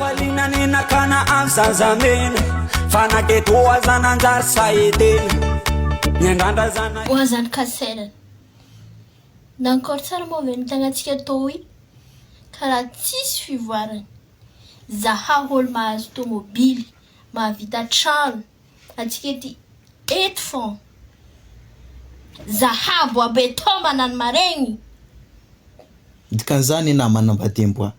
Hafaliana ny nakana avy zazamena Fa na ghetto aza nanjary sahedena Niandrandra zana Ho azany kaserana. Nankôry tsara moa ve ny tagnantsika tô i? Karaha tsisy fivoarany. Zaha olo mahazo tômôbily, mahavita trano, antsika ety eto fô. Zaha mbo abe tô manano maregny. Dikan'izany enah manambady amboa.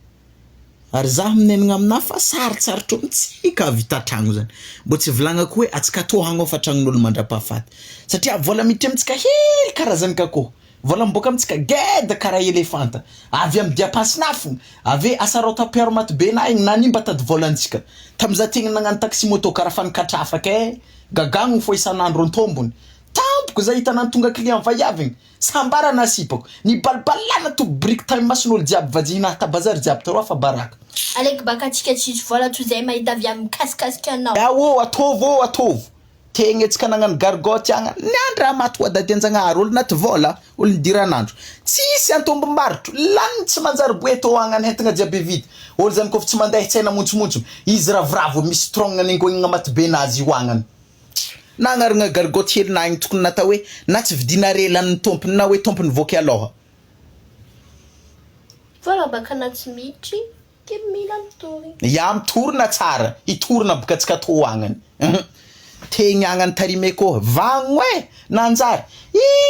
Ary zah minenigna aminah fa sarotsarotro amintsika hahavita tragno zany. Mbô tsy volagnako hoe atsika tô hagnofa tragnon'olo mandrapahafaty. Satria vola miditra amintsika hely karazan'ny kakô. Vola miboaka amintsika geda karaha elefanta. Avy amy diapasinah fogna. Ave asaraotam-piaro maty be nah igny nanimba tady volantsika. Tamzah tegna nagnano taxi moto karaha fa nikatrafaka eh. Gagagno fô isan'andro antombony. Tampoko zah hitanah tonga client vaiavy igny. Sambara na sipako. Nibalibalana toby biriky tany imason'olo jiaby vajihina ta bazary jiaby tao afa-baraka. Aleky baka atsika tsisy vola toy zay mahita viavy mikasikasika anao. Ya ô ataovy ô ataovy. Tegna tsika nagnano gargotte agny niandry raha maty ho adadianjagnahary olo naty vola olo nidiran'andro tsisy antombom-barotro laniny tsy manjary boe tô agny entagna jiaby vidy olo zany kôfa tsy mandeha tsena montsomontsogno izy ravoravo misy trogna nengoignina maty be nazy io agnany Nagnarigna gargotte hely na igny tokony natao hoe na tsy vidiana re lanin'ny tompony na hoe tompony voky aloha. Vola baka na tsy miditry de mila mitory. Ya mitorina tsara, hitorina boka tsika tô agnany hum tegny agnany tarimeko vagno eh! Nanjary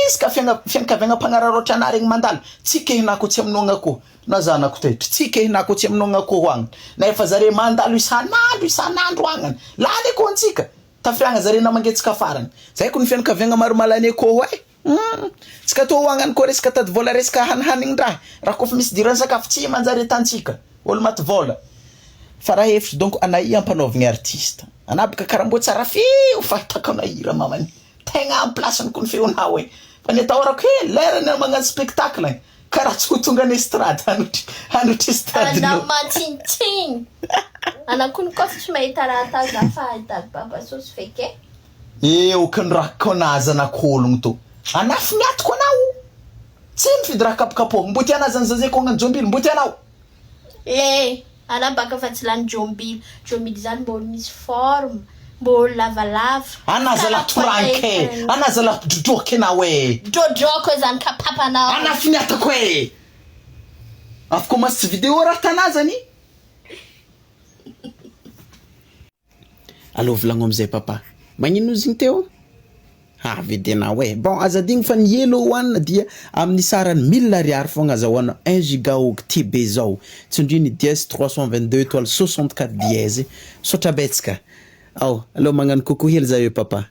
iska fiagna fianakaviagna mpagnararaotra anah regny mandalo tsy kehinako tsy aminoagna akoho na zanako taitry tsy kehinako tsy aminoagna akoho agnany na efa zare mandalo isan'andro isan'andro agnany lany akoho antsika tafiragna zare namangetsika farany zay ko ny fianakaviagna maro malany akoho eh hum tsika tô agnany koa resaka tady vola resaka hanihanigny raha raha koa fa misy idirany sakafo tsy manjary atantsika olo maty vola fa raha hevitry donc anay ampanaovigny artiste anah boka karaha mbô tsara feo fahitako anah hira mamany Tegna en place-ny ko ny feonao e! Fa ny atahorako hely, lerany aho magnano spectacle agny, karaha tsy ho tonga any estrade hanotry hanotry stade Anao nao. matsintsigny. Anao kony kôfa tsy mahita raha atao za fa hitady baba sôsy feky e. Eo kny raha kona zanak'ologno tô. Anah finiatiko anao. Tsy mifidy raha kapokapohiko. Mbo tianah zany zazay kôgnany jômbilo mbo tianao. Eh! Anah baka fa tsy lany jômbilo. Jômbilo zany mbô misy forme, mbô lavalava. Anah zalah toraniko e! Anah zalah mpidrodroky anao e! Drodroko zany ka papanao. Anah finiatako e! Avy commence tsy vidéo raha tanah zany. Aleo volagno amizay papa. Magnino ozy igny teo? Avy edy anao e! Bon aza adigno fa ny Yellow One dia amin'ny sarany mille ariary fogna azahoana un giga octet be zao. Tsindrio ny dièse 322 étoile 64 dièse. Misaotra betsaka. Ao, aleo magnano coucou hely za eo papa.